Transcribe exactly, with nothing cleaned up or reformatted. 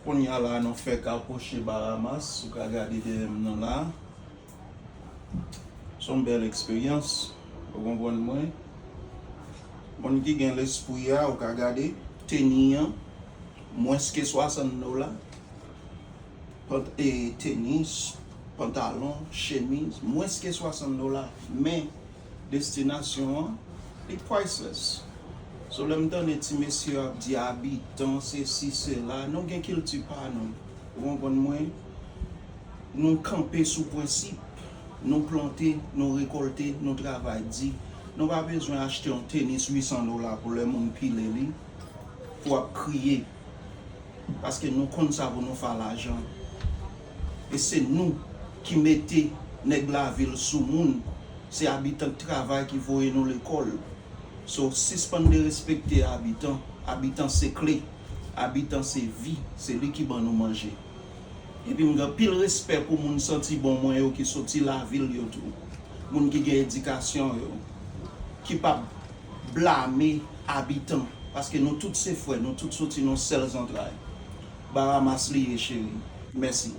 Kounye a la, nou fèk apwoche Baramas, ou ka gade dèyè m nan la. Se yon bèl eksperyans, ou konprann mwen. Moun ki gen lespri a, ou ka gade teni an, mwens ke swasann dola. Pant-, e, tenis, pantalon, chemiz, mwens ke swasann dola. Men, destinasyon an, li priceless. So, lè m tande ti mesye yo ap di abitan, sesi, sela, nou gen kilti pa nou. Ou konprann mwen? Nou kanpe sou prensip. Nou plante, nou rekòlte, nou travay di. Nou pa bezwen achte yon tenis uit san dola pou lè moun pile li, pou ap kriye. Paske nou konn sa pou nou fè lajan. E se nou ki mete nèg lavil sou moun. Se abitan k travay ki voye nou lekòl. So, sispann derespekte abitan. Abitan se kle. Abitan se vi. Se li ki ban nou manje. Epi m gen anpil respè pou moun santi bon mwen yo ki soti lavil yo tou. Moun ki gen edikasyon yo. Ki p ap blame abitan. Paske nou tout se frè, nou tout soti nan sèl zantray. Baramas li ye, cheri. Mèsi.